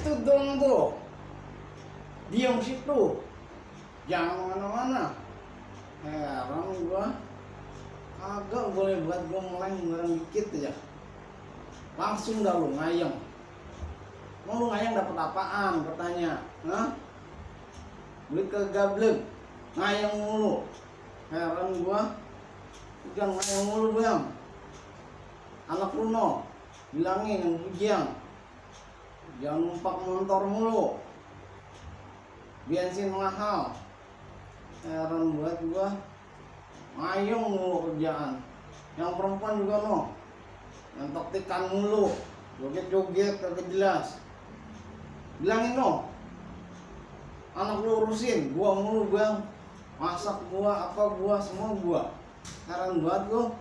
Itu dong tuh. Diam situ. Jangan mana-mana. Heran gua. Agak boleh buat gua meleng bareng dikit aja. Langsung dah lu ngayang. Mau lu ngayang dapat apaan? Bertanya. Hah? Beli kegablek. Ngayang mulu. Heran gua. Jangan ngayang mulu bang. Anak lu no. Bilangin yang bujang. Jangan numpak motor mulu. Bensin mahal. Heran buat gua. Ngayong mulu kerjaan. Yang perempuan juga no. Yang taktikan mulu. Joget-joget kagak jelas. Bilangin no. Anak lu urusin. Gua mulu bang. Masak gua, apa gua, semua gua. Heran buat lu.